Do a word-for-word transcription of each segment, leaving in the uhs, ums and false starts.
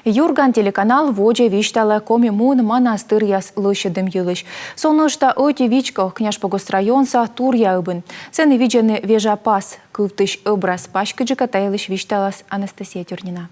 «Юрган» телеканал водзӧ висьталӧ Коми муын манастыръяс лӧсьӧдӧм йылысь. Со нӧшта ӧти вичко Княжпогост районса Турья ыбын. Сэні видзӧны вежа пас. Кывтысь ӧбраз паськыдджыка та йылысь висьталас Анастасия Тюрнина.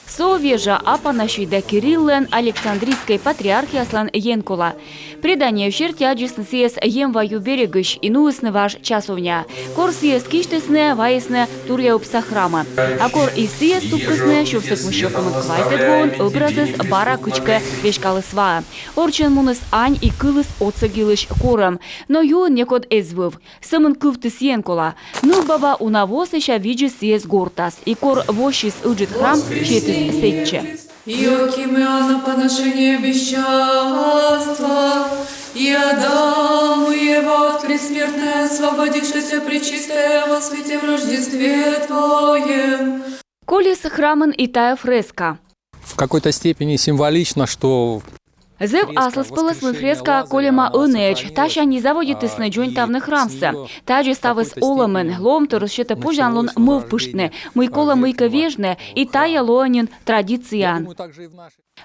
Со вежа Апанасий да Кирилллӧн, Александрийскӧй патриархъяслӧн, енкола. Предание серти аддзисны сійӧс Емва ю берегысь и нуисны важ часовняӧ. Кор сійӧс кисьтісны, вайисны Турья ыбса храмӧ. А кор и сійӧс тупкисны, сюрс ӧкмыссё комын квайтӧд воын ӧбразыс бара кыдзкӧ веськаліс ваӧ. Орччӧн муніс ань и кыліс отсӧг йылысь корӧм. Но юын некод эз вӧв. Сӧмын кывтіс енкола. Нывбаба уна во сэсся видзис сійӧс гортас. И кор воссис ыджыд храм, сетіс сэтчӧ. Якиме ана поношение бесчинства, и Адам, и Ева от предсмертной освободившийся пречистое во святем Рождестве Твоем. Колис храмын и тайӧ фреска. В какой-то степени символично, что Зэв аслыспӧлӧс, мый фреска кольӧма ӧнӧдз. Тасянь и заводитісны дзоньтавны храмсӧ. Тадзи ставыс олӧмын. Лоӧмторйыс сетӧ позянлун мӧвпыштны, мый колӧ мыйкӧ вежны, и тайӧ лоӧ нин традицияӧн.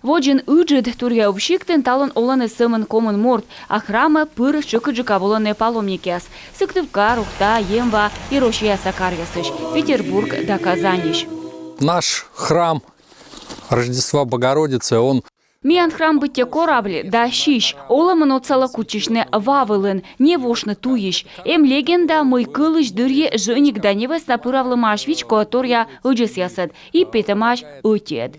Водзын ыджыд Турья ыб сиктын талун олӧны сӧмын комын морт, а храмӧ пыр тшӧкыдджыка волӧны паломникъяс Сыктывкар, Ухта, Емва и Россияса каръясысь, Петербург да Казаньысь. Наш храм Рождества Богородицы, он Миян храм быттьӧ корабль да сись, олӧмын отсалӧ кутчысьны ва вылын, не вошны туйысь. Эм легенда, мый кӧлысь дырйи жӧник да невестӧ пыравлӧмаӧсь вичкоӧ торъя ӧдзӧсъясӧд и петӧмаӧсь ӧтиӧд.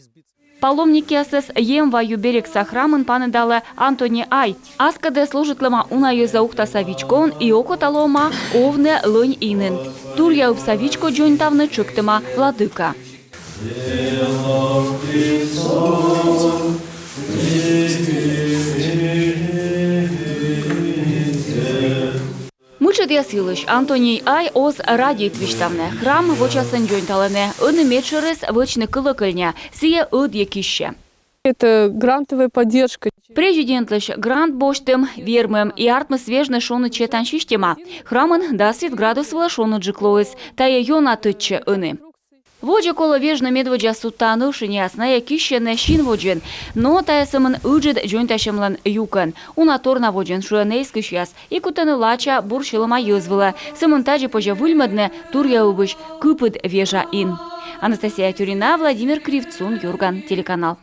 Паломникъясӧс Емва ю берегса храмын паныдалӧ Антоний ай. Аскӧдӧ служитлӧма уна йӧза Ухтаса вичкоын и окота лоӧма овны Лӧнь инын. Турья ыбса вичко дзоньтавны тшӧктӧма владыка. Мытшӧдъяс йылысь Антоний ай оз радейт висьтавны. Храм вочасӧн дзоньталӧны. Ӧні медшӧрыс вӧчны кылӧкольня, сійӧ ӧдйӧ киссьӧ. Это грантовая поддержка. Президентлысь грант босьтӧм, вермӧм, и артмис вежны шоныд сетан система. Храмын дас вит градус вылӧ шоныдджык лоис, тайӧ ёна тӧдчӧ ӧні. Водзӧ колӧ вежны медводдза судтаын ӧшиньяс, найӧ киссьӧны син водзын. Но тайӧ сӧмын ыджыд дзоньтасьӧмлӧн юкӧн. Уна торна водзын шуӧны эскысьяс и кутӧны лача бур сьӧлӧма йӧз вылӧ. Сӧмын тадзи позьӧ выльмӧдны Турья ыбысь кыпыд вежа ин. Анастасия Тюрнина, Владимир Кривцун, «Юрган» телеканал.